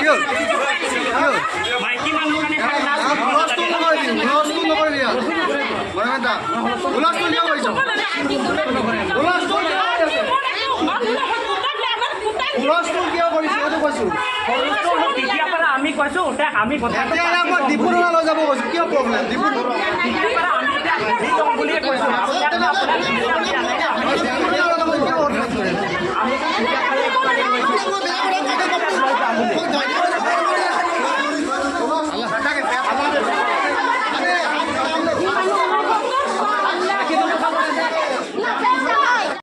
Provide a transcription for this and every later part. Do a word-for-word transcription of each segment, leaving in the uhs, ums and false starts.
কিয়? কিয়? মাইকী মানুহ কাৰণে খাই লাজ আপ হুলস্থুল নকৰিবি, হুলস্থুল নকৰিবি ইয়াত। মনে মনে থাক। হুলস্থুল কিয় কৰিছ? হুলস্থুল কিয় কৰিছ? হুলস্থুল কিয় কৰিছ? এইটো কৈছো। তেতিয়াৰ পৰা আমি কৈছো, তাক আমি কথা তেতিয়াহ'লে আমাক ডিফু থানালৈ যাব কৈছো। কিয় প্ৰব্লেম? ডিফু থানা। তেতিয়াৰ পৰা আমি এতিয়া হাঁহি লওঁ বুলিয়ে কৈছো।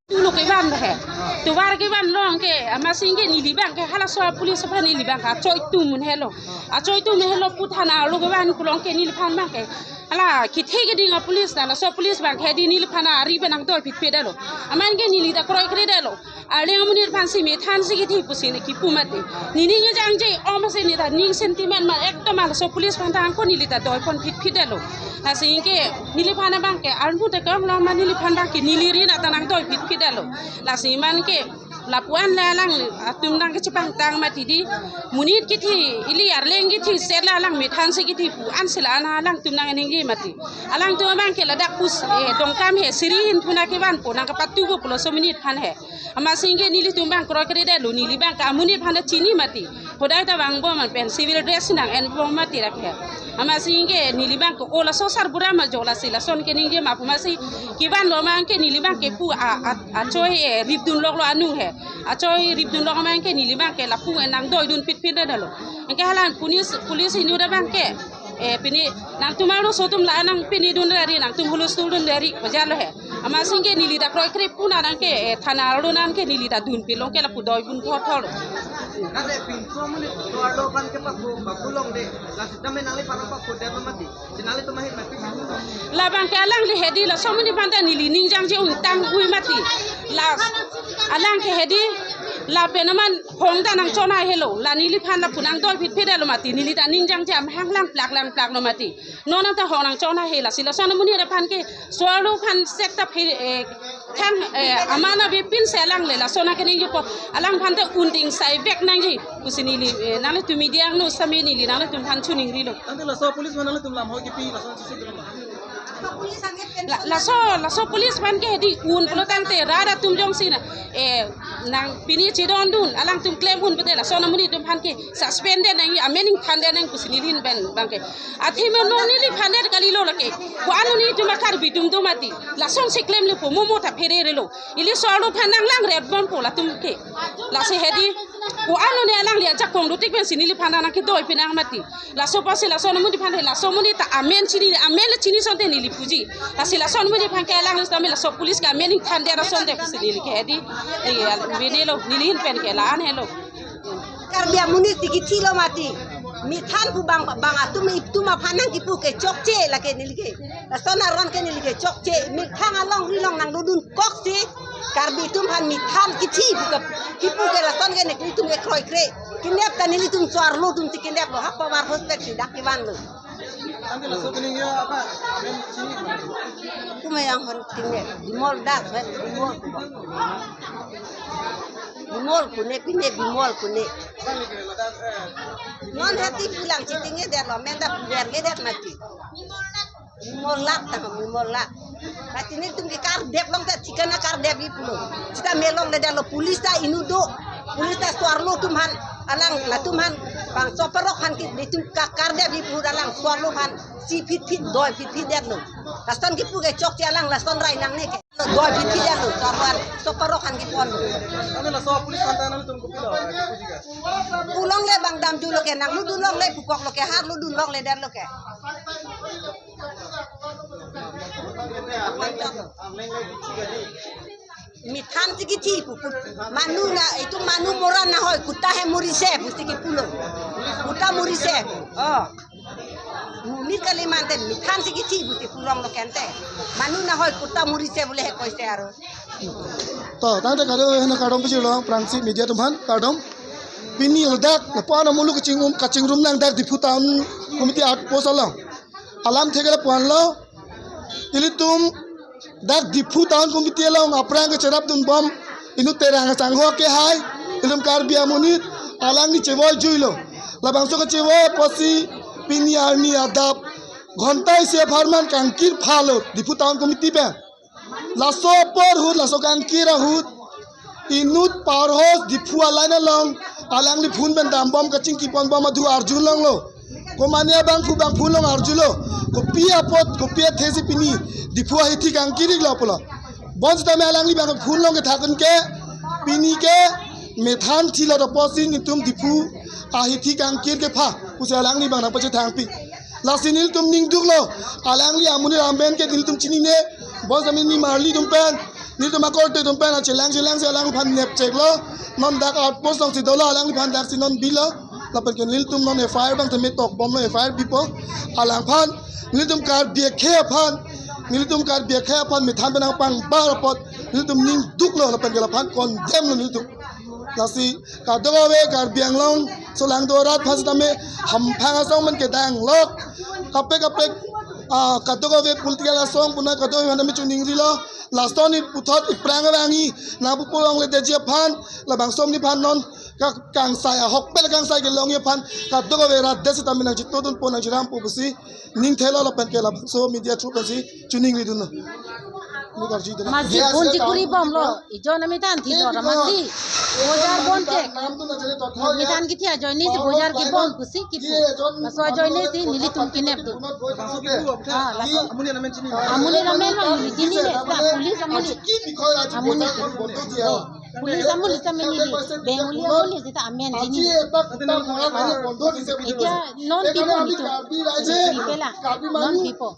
Tulo kevan he. Tovar kevan along ke, amatsi ke neli abang ke halaso a-police aphan neli abang ke achoi atum un helo. Achoi atum un helo pu thana arlo kevan along ke neliphan abang ke hala kethe keding a-police ta, laso police abang ke hedi neliphan ari penang doi phit phit detlo. Amat ke neli ta kroikre detlo. Arleng amonit aphansi methansi kethe pusi ne kipu mati. Nening kejangje om ase ne ta ning sentiment ma ekdom halaso police aphan ta angko neli ta doi pon phit phit detlo. Lasi ke neliphan abang ke armu ta kam lo ma neliphan abang ke neli ri na ta nang doi phit phit detlo. Lasi amat ke lapu-an le alang atum nang kechepangtang mati di. Monit kethe, ili arleng kethe, sela alang methansi kethe pu-an sela an alangtum nang ningje mati. Alangtum abang ke ladak pus, eh, Dongkamukam he, Sri Hinduna kevan po nang kapatu po pulo so monit aphan he. Amatsi ke nelitum abang kroikre detlo, neli abang ke amonit aphan ta chini mati. Hodai ta vangbom an pen civil dress nang enbom mati rak he. Amatsi ke neli abang ke o laso sarbura ma jo lasi lason keningje ma pu amatsi kevan lo abang ke neli abang ke pu a, a, achoi, eh, ripdun loklo anung he. Achoi ripdun lok abang ke neli abang ke lapu, eh, nang doidun phit phit detlo. Anke hala police, police inut abang ke, eh, pini nangtum arloso atum la nang pini dun rari, nangtum hu lustul dun rari, bajalo he. Amatsi ke neli ta kroikre pu nang ke, eh, thana arlo nang ke neli ta dun pilong ke lapu doibun thotho lo. Ate pinso amonit tovar along abang ke papu, papu longde. Lasi tame nangliphan papu detlo mati. Si nanglitum ahin mati. Labang ke alangli hedi laso amonit aphan ta neli ning jangje ungtang ui mati. La alang ke hedi Lapen aman hong ta nangchon helo, la neliphan lapu nangdoi phitphit lo mati, neli ta ning jangja amahang langplak langplak lo mati. Non ta hong nangchon he, lasi lason amonit aphan ke so-arlo aphan sek ta phe, eh, thang, eh, aman abipin si alang le lason akening jupo, alangphan ta un dingsai vek nangji pusi neli, eh, nanglitum media angno sitame neli nanglitum aphan chiningrilo. Tangte laso police aphan nanglitum lamhoi kipi lason chisi dolo ma? La, laso, laso police aphan ke hedi un pulo tangte rat atum jongsi na, eh, nang pini chidondun, alangtum klem un pute lason amonit atum aphan ke suspended nang, amen ingthandet nang pusi neli ahin pen abang ke. Athema non neliphan det kalilo lake. Ko-an netum Karbi atum do mati. Lasonsi klemlepo, mo mo ta phererelo. Ili so-arlo aphan nanglangret bompo latum ke. Lasi hedi ko-an alangli ajakong dotik pensi neliphan nangkedoi pinang mati. Laso apotsi lason amonit aphan he, laso amonit ta amen chini, amen le chini asonte neli puji. Lasi lason amonit aphan ke alangli sitame laso police ke amen ingthandet asonte pusi neli ke hedi. Eh, binelo, neli ahin pen ke la-an helo. Karbi amonit si kithi lo mati. Methan pu bang, bang atum itum aphan nangkipu ke chokche lake neli ke. Lason aron ke neli ke chokche. Methang alongri along nangdodun koksi. Karbi atum aphan methan kithi pu ke, kipu ke lason ke nelitum ke kroikre. Kinep ta nelitum so-arlo atum si kinep lo. Hap pamar hospital si dak kevan lo. Tangte laso akening ya apa? Amen chini. Kume yang hon tingne, Bimol Das, eh, Bimol. Bimol kune, pine Bimol kune. Non hati pulang chitinge der lo, menda puler ke der mati. Bimol Lak ta, Bimol Lak. Mati netum ke kardep long ta, chikana kardep ji pulo. Sitame longledet lo, police ta inut do. Police ta so-arlo atum aphan, alang latum aphan, bang so-parok aphan ke netum ka kardep ji pu alang so-arlo aphan. Si phitphit, doi phitphit det lo. Lason kipu ke chokche, alang lason rai nangne ke. Doi phitphit det lo, so-arlo aphan, so-parok aphan kipon lo. Tangte laso police aphan ta nanglitum kopilo, eh, kipuji ke? Pu longle bang damjulo ke, nangludun longle, pukok lo ke, harludun longledet lo ke. Methan si kithi pu, pu, manu na, itum manu mora nahoi, kutta hai murise pusi kipulo. Kutta murise. Oh. Mumit kali mante, methan si kithi pusi pulonglo kente. Manu nahoi, kutta murise bule he koise aro. To, tangte kado hena kardom pajirlo, aphrangsi media atum aphan kardom. Pini ladak, lapu-an amulu kachingrum, kachingrum nang dak Diphu Town Committee outpost along. Alamthe ke lapu-an lo, ilitum dak Diphu Town Committee along aphrang kecherapdun bom inut Terang asangho ke hai, ilitum Karbi amonit alangli chevoi juilo. Labangso kechevoi apotsi pini arni adap ghonta isi apharman kangkir phalo Diphu Town Committee pen. Laso apor ahut, laso kangkir ahut, inut parhos Diphu a-line along, alangli phone pen dambom kachingkipon bom adu arjulonglo. Komane abangphu bangphu along arjulo. Kopi apot, kopi athesi pini Diphu ahithi kangkir-iklo pulo. Bonsitame alangli bang phone along kethakdun ke, pini ke methan thilot apotsi netum Diphu ahithi kangkir kepha pusi alangli bang nangpachethangpi. Lasi nelitum ningduklo, alangli amonit amen ke nelitum chinine, bonsitame nimarli atum pen, nelitum akorte atum pen, achelang chelang si alangliphan nepcheklo, non dak outpost alongsi dolo, alangliphan daksi non bilo, lapen ke nelitum non F I R bang tame tokbomlo, F I R bipo, alangphan, nelitum Karbi akhei aphan, nelitum Karbi akhei aphan methan pen nangpangbar apot, nelitum ningduklo, lapen ke laphan condemn lo nelitum. Lasi kadokave Karbi Anglong solangdo arat aphan sitame hamphang asong men kedang lok. Kaprek kaprek, ah, kadokave political asong puna kadokave aphan tame chiningrilo. Lason it puthot iphrang arang-i nangpu pulongledetji aphan labangso amonit aphan non ka-, kangsai ahokpet kangsai kelongji aphan kadokave rat det sitame nangchitodunpo nangchirampo pusi ningthelo lapen ke labangso media through pensi chiningridunlo. Masi phone chikuri bomlo, ijon amethan thilo ra masi. Bojar bon ke. Methan kithi ajoine si bojar kebon pusi kipu. Laso ajoine si nelitum kinepdun. Ah, laso. Amonit amen ma neli chinine, la police amonit. Amonit. Police amonit ta menili, Bengali amonit sita amen chinine. Etia non pipo nelitum. Pipela. Non pipo.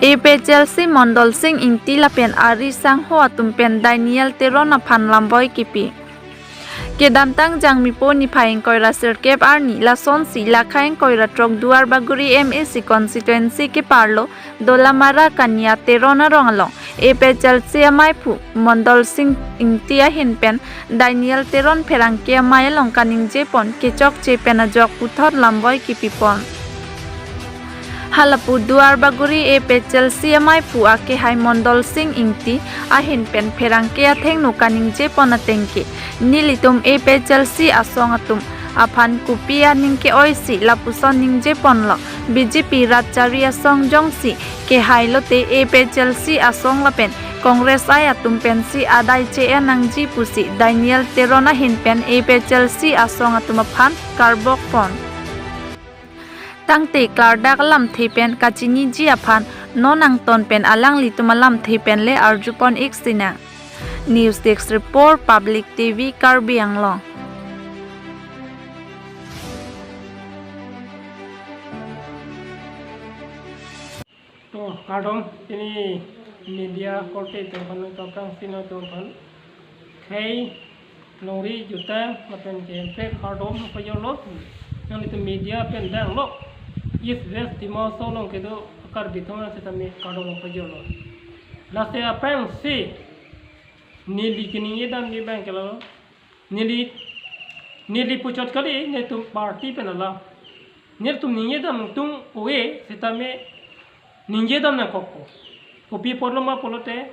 A P H L C Mondol Sing Ingti lapen ari sangho atum pen Daniel Teron aphan lamboi kipi. Kedamtang Jangmipo niphai ingkoi ra sirkep arni lasonsi lakha ingkoi ra throk Duarbagori M A C constituency keparlo Dolamara Kania Teron arong along A P H L C amaiphu Mondol Sing Ingti ahin pen Daniel Teron pherangke amei along kaningjepon kechokche pen ajok puthot lamboi kipipon. Halapu Duarbagori A P H L C amaiphu akehai Mondol Sing Ingti ahin pen pherangke athengno kaningjepon atengke, nelitum A P H L C asong atum aphan kopi aning ke-oisi lapuson ningjeponlo. B J P rat chari asong jongsi kehai lote A P H L C asong lapen Congress ai atum pensi adai che-en nangji pusi Daniel Teron ahin pen A P H L C asong atum aphan karbokpon. Tangte klardak alamthe pen kachiniji aphan non angton pen alanglitum alamthe pen le arjupon ik sinang. News Desk Report, Public T V, Karbi Anglong. To, kardom, pini media korte atum aphan, to, kangsino atum aphan. Khei, longri, jutang, lapen ke hemprek kardom pajorlo. Nanglitum media pen danglo. East West Dima Hasao along kedo Karbi atum aphan setame kardom pajorlo. Lasi aphrangsi neli kaningje damji abang ke lalo. Neli, neli puchot kali, netum party pen alam. Netum ningje dam tung ove setame ningje dam nangkokpo. Kopi apotlo ma pulote,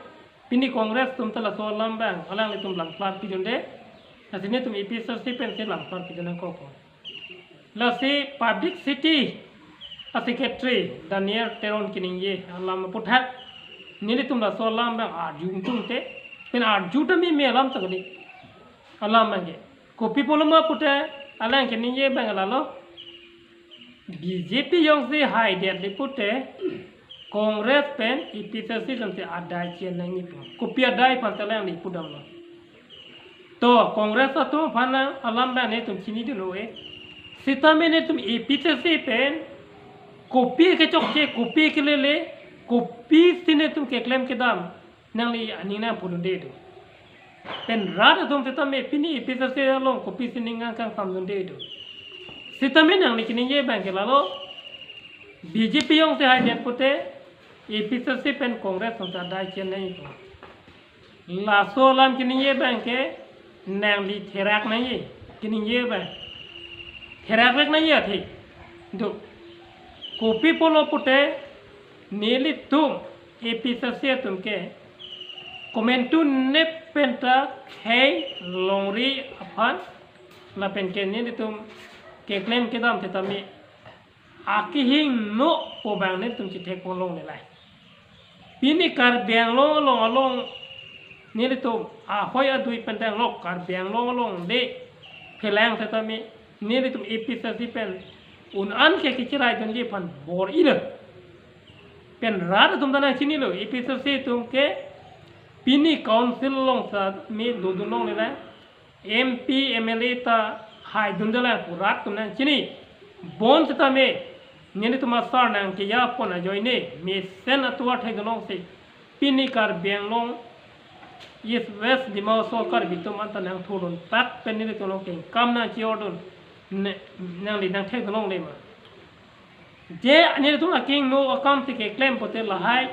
pini Congress atum ta laso alam abang alanglitum langplar pidunde. Lasi netum A P H L C pensi langplar pidun nangkokpo. Lasi publicity a-secretary Daniel Teron kaningje alam aputhak, nelitum laso alam abang arju tung te, pen arju ta meme alam ta kali. Alam abang ke. Kopi pulo ma pute, alang kaningje abang lalo. B J P jongsi haidet le pute, Congress pen A P H L C jongsi adai che-en nangji pu. Kopi adai aphan ta alangli pudamlo. To, Congress atum aphan alam abang netum chinidun ove. Setame netum A P H L C pen, kopi kechokche, kopi kelele, kopisi netum keklem kedam nangli aning nangpudunde do. Pen rat atum setame pini A P H L C along kopisi ning nangkangsamdunde do. Setame nangli kaningje abang ke lalo, B J P jongsi haidet pute, A P H L C pen Congress jongsi adai che-en nangji pu. Laso alam kaningje abang ke nangli therak nangji, kaningje abang. Therak vek nangji athe. Do. Kopi pulo pute nelitum A P H L C atum ke komantu nep penta khei longri aphan lapen ke nelitum keklem kedam setame akehingno pu abang netum chethekpon longle lai. Pini Karbi Anglong along along nelitum ahoi adui pen danglo, Karbi Anglong along le phelang setame nelitum A P H L C pen un-an ke kecheraidunji aphan bor-ilo. Pen rat atum ta nangchinilo, A P H L C atum ke pini council along setame dodun longle lai. M P, M L A ta haidunde lang pu rat atum nangchini. Bonsetame nelitum asar nangkejapon ajoine mesen atovar thekdun longsi pini Karbi Anglong East West Dima Hasao Karbi atum anta nangthurdun tak pen nelitum along kengkam nangche-ordun ne, nangli nangthekdun longle ma. Je nelitum akehingno akam si keklem pute lahai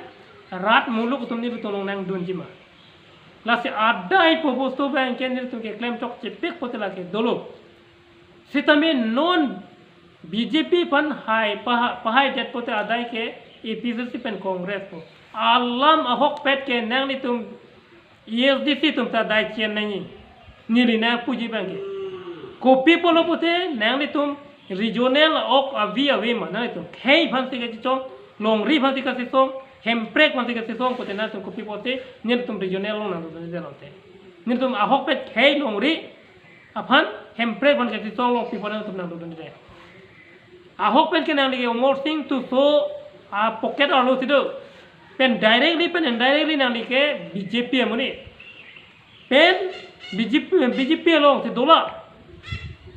rat muluk atum nelitum along nangdunji ma. Lasi adai pu bostu abang ke nelitum keklem chokchepik pute lake dolo. Setame non B J P aphan hai paha-, pahaidet pute adai ke A P H L C pen Congress pu. Alam ahokpet ke nanglitum A S D C atum ta adai che-en nangji. Neli nangpuji abang ke. Kopi pulo pute nanglitum regional ok avi ave ma, nanglitum khei aphansi kachesong, longri aphansi kachesong, hemprek aphansi kachesong pute nanglitum kopi pute nelitum regional along nangdodunde longte. Nelitum ahokpet khei longri aphan hemprek aphan kachesong along pi pu nanglitum nangdodunde. Ahokpet ke nangli ke Amarsing Tisso apocket arlo si do. Pen directly pen indirectly nangli ke B J P amonit. Pen B J P, B J P alongsi dola.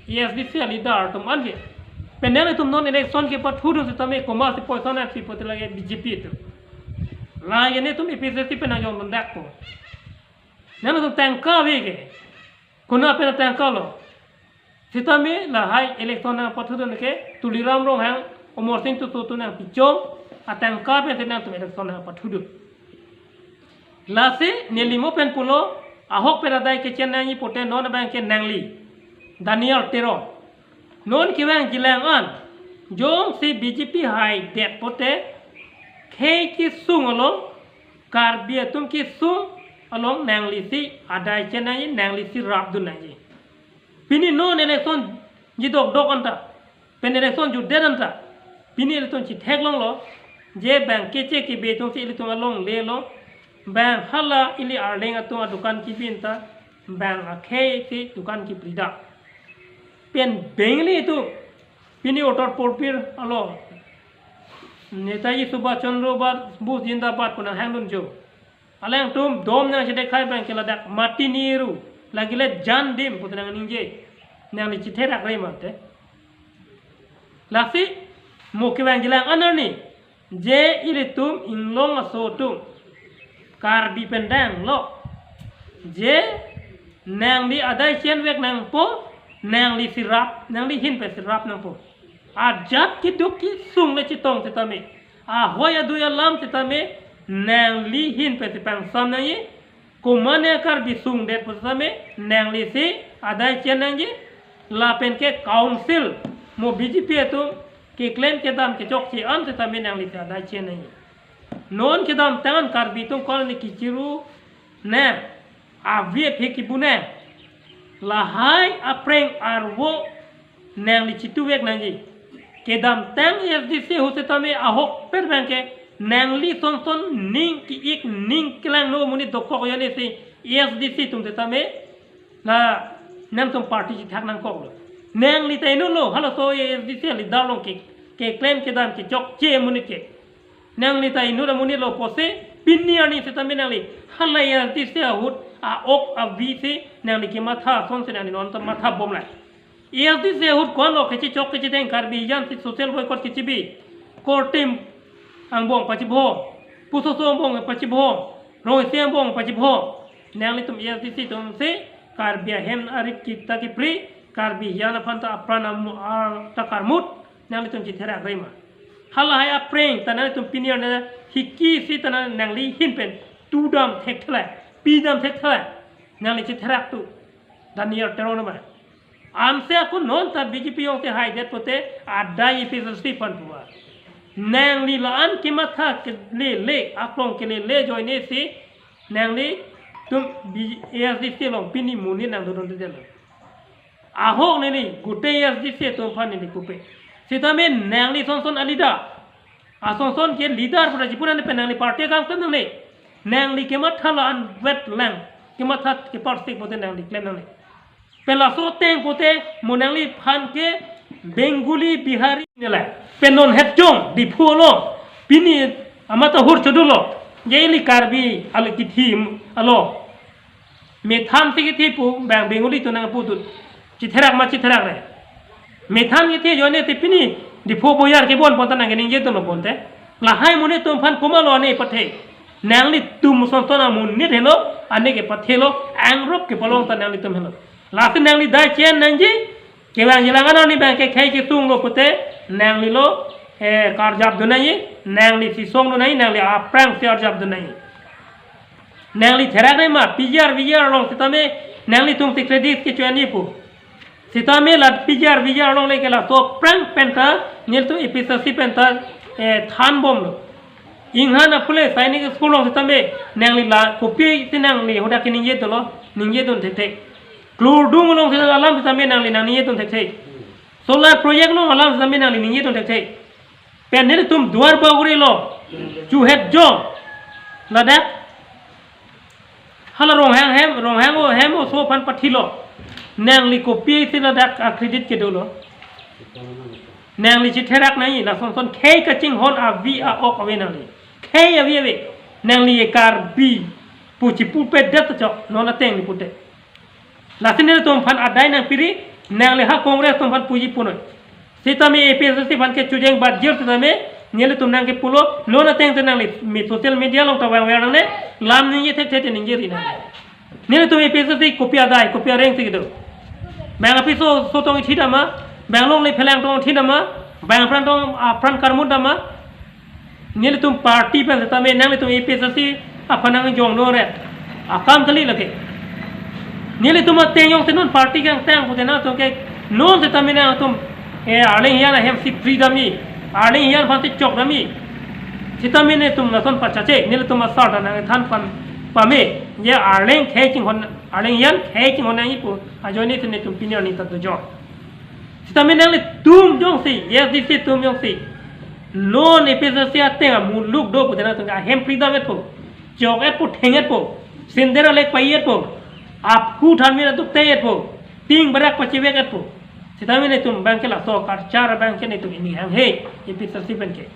A S D C aleader atum an ke. Pen nanglitum non election kepathudun setame komatsi poisa nangpi pute lake B J P atum. Lake netum A P H L C pen nangjongdundakpo. Nanglitum tangka ave ke. Konat pen atangka lo. Sitame lahai election nangpathudun ke Tuliram Ronghang, Amarsing Tisso atum nangpichong atangka pen si nangtum election nangpathudun. Lasi neli mo pen pulo, ahok pen adai kechen nangji pute non abang ke nangli Daniel Teron. Non kevangjilang an, jongsi B J P haidet pute, khei kesung along, Karbi atum kesung along nanglisi adai chen nangji, nanglisi rapdun nangji. Pini non election jidokdok anta, pen election jutdet anta, pini ilitum chitheklonglo, je bang keche kebe atumsi ilitum alongle lo, bang hala ili arleng atum adukan kebin ta, bang akhei si dukan kepridak. Pen bang ili itum, pini Uttar Purbi along, Netaji Subhash Chandra Bose Zindabad pu nanghangdunjo. Alangtum dom nangchedekhai abang ke ladak mati niru, lagi le jan dim pu nangningje. Nangli chitherak re mate. Lasi mo kevangjilang an arni, je ilitum inglong aso atum Karbi pen danglo, je nangli adai chenvek nangpo, nanglisi rap, nangli ahin pensi rap nangpo. Ajat keduk kesung le chetong sitame, ahoi adui alam sitame, nangli ahin pensi pangsam nangji. Komatne Karbi sungdet pu sitame, nanglisi adai chen nangji. Lapen ke council, mo B J P atum keklem kedam kechokche an sitame nanglisi adai chen nangji. Non kedamtang an Karbi atum koloni kechiru nang, avi aphi kebu nang, lahai apreng arvo nangli chituvek nangji. Kedamtang A S D C ahut sitame ahok pen abang ke nangli sonson ning ke-ik ning kelangno amonit dokok ajoine si A S D C atum sitame la nangtum party chithak nangkoklo. Nangli ta inutlo, halaso A S D C leader along ke, keklem kedam kechokche amonit ke. Nangli ta inut amonit lo pusi, pini arni sitame nangli hala A S D C ahut a-ok avi si nangli kematha asonsi nangli non ta matha bomlai. A S D C ahut konlo kechechok kechetheng Karbi hijan si social boycott kechibi. Korte angbong pachibom, pusoso angbong pachibom, rong isi angbong pachibom. Nanglitum A S D C atumsi Karbi ahem arit kita kepri, Karbi hijan aphan ta apran amu-, ar ta karmut, nanglitum chitherak re ma? Halahai apreng ta nanglitum pini arni hiki si ta nangli ahin pen tudam thekthe, pidam thekthe. Nangli chitherak tu, Daniel Teron ma? Ansi ako non ta B J P jongsi haidet pute adai A P H L C aphan pu-a. Nangli la-an kematha kelele, aklong kelele ajoine si nanglitum B-, A S D C along pini monit nangdodundedetlo. Ahok neli gute A S D C atum aphan neli pupe. Sitame nangli sonson a-leader, asonson ke leader pu ta chipu nangji pen nangli party akam klem nangne. Nangli kematha la-an vetlang, kematha keparsik pute nangli klem nangne. Pen laso ateng pute mo nangliphan ke Bengali, Bihari nela. Pen non het jong Diphu along, pini amat ahur chodulo, je ili Karbi alo kithi alo. Methan si kithi pu bang Bengali atum nangpu tu. Chitherak ma chitherak re? Methan kithi ajoine te pini Diphu boyar kebon pon ta nangkeningje atum lo pon te. Lahai monit atum aphan komatlo ane pathe? Nanglitum sonson amonit helo, ane kepathelo, angrop kepalong ta nanglitum helo. Lasi nangli adai chen nangji, kevangjilang an arni abang ke khei kesunglo pute, nanglilo, eh, karjapdun nangji, nanglisi songdun nangji, nangli aprang si arjapdun nangji. Nangli therak re ma, P G R, V G R along sitame, nanglitum si credit kecho-anji pu. Sitame la P G R, V G R along le ke laso aprang pen ta, nelitum A P H L C pen ta, eh, thanbomlo. Inghan apule Sainik School along sitame, nangli la kopi si nangli hadak keningje dolo, ningjedun thekthe. Klurdung along sitame alam sitame nangli nangningjedun thekthe. Solar project along alam sitame nangli ningjedun thekthe. Pen nelitum Duar Bagori lo, chuhet jong, ladak hala Ronghang hem, Ronghang o hem oso aphan pathilo. Nangli kopi si ladak a-credit kedolo? Nangli chitherak nangji, lasonson khei kachinghon avi a-ok ave nangli. Khei avi ave. Nangli e Karbi pu chipupedet chok, non ateng ni pute. Lasi nelitum aphan adai nangpiri, nangli ha Congress atum aphan puji punoi. Sitame A P H L C aphan ke chojeng badjir sitame, nelitum nangkepulo, non ateng te nangli mi social media along ta vangver nangne, lam ningje thekthe te ningje ri nang. Nelitum A P H L C kopi adai, kopi areng si kedo. Bang apiso so tong ithi dama, bang longle phelang tong ithi dama, bang apran tong apran karmut dama. Nelitum party pen setame nanglitum A P H L C aphan nangjong no re. Akam kali lake. Nelitum ateng jongsi non party kangtang pute nangtum ke non setame nangtum, eh, Arleng Hiyan ahem si pri dam-i, Arleng Hiyan aphan si chok dam-i. Setame netum lason pachache, nelitum asar ta nangthan pan pame, je Arleng khei chinghon, Arleng Hiyan khei chinghon nangji pu ajoine si netum pini arni ta dojor. Setame nanglitum jongsi, A S D C atum jongsi non A P H L C ateng amuluk do pute nangtum ahem pri dam-etpo, chok-etpo, theng-etpo, sender alek pai-etpo, aphu thanmir atuk te-etpo, ting barak pachevek-etpo. Setame netum bang ke laso karchar bang ke netum ini hanghe, A P H L C pen ke.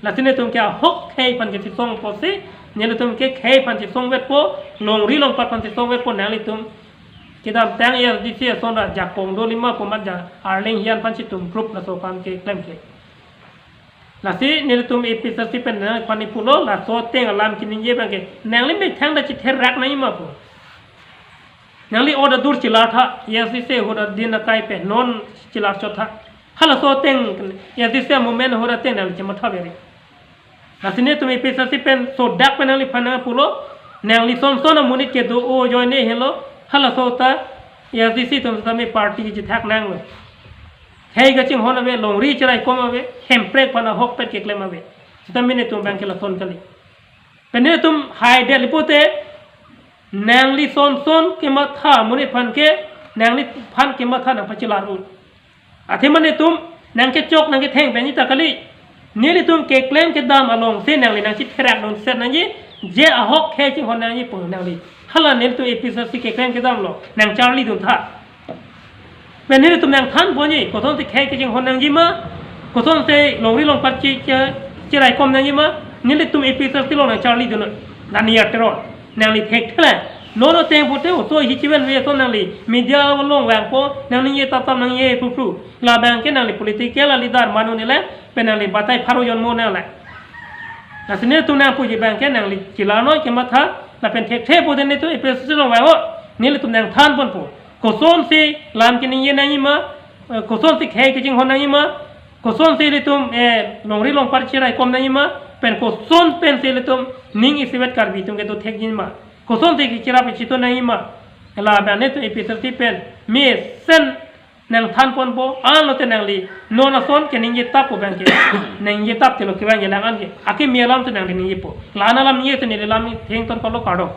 Lasi netum ke ahok khei aphan ke chisong pusi, nelitum ke khei aphan chisong vetpo, longri longpat aphan chisong vetpo, nanglitum kedamtang A S D C ason ra jakong do lima pu mat ja Arleng Hiyan aphan chitum group laso kam ke klemkle. Lasi nelitum A P H L C pen nangphan ipulo, laso ateng alam keningje bang ke nangli methang ta chitherak nangji ma pu. Nangli order dur chilar tha, A S D C ahut adin akai pen non chilar chot tha. Halaso ateng A S D C movement ahut ateng nangli chematha beri. Lasi netum A P H L C pen sodak pen nangliphan nangpulo, nangli son son amonit kedo ajoine helo, halaso ta A S D C atum setame party kechethak nanglo. Khei kachinghon ave, longri cheraikom ave, hemprek aphan ahokpet keklem ave. Setame netum bang ke lason kali. Pen netum haidet-i pute, nangli son son kematha amonit aphan ke, nangliphan kematha nangpachilar un. Athema netum nangkechok nangketheng pen ji ta kali. Nelitum keklem kedam alongsi nangli nangchitherak dunset nangji, je ahok khei chinghon nangji pu nangli. Hala nelitum A P H L C keklem kedam lo, nangcharlidun tha. Pen nelitum nangthan ponji, kosonsi khei kachinghon nangji ma, kosonsi longri longpat chi, chi, cheraikom nangji ma, nelitum A P H L C along nangcharlidun, Daniel Teron, nangli thekthe. Nono ateng pute oso hi chiven ve so nangli, media along vangpo, nangningje tap tap nangje phru phru. Labang ke nangli political leader manu nile, pen nangli batai pharo jonmo nangle. Lasi netum nangpuji bang ke nangli chilar noi kematha, lapen thekthe pute netum A P H L C along vangpo, nelitum nangthan ponpo. Kosonsi lam keningje nangji ma, eh, kosonsi khei kachinghon nangji ma, kosonsi ilitum, eh, longri longpat cheraikom nangji ma, pen koson pensi ilitum ning isivet Karbi atum kedo thekji ma, kosonsi kecherap ichito nangji ma. Labang netum A P H L C pen mesen nangthan ponpo, anlote nangli non ason keningje tap pu bang ke, ningje tap telo kevang jelang an ke, akimi alam te nangli ningjepo. La-an alam ningje te neli lam thengton kalo, kardom.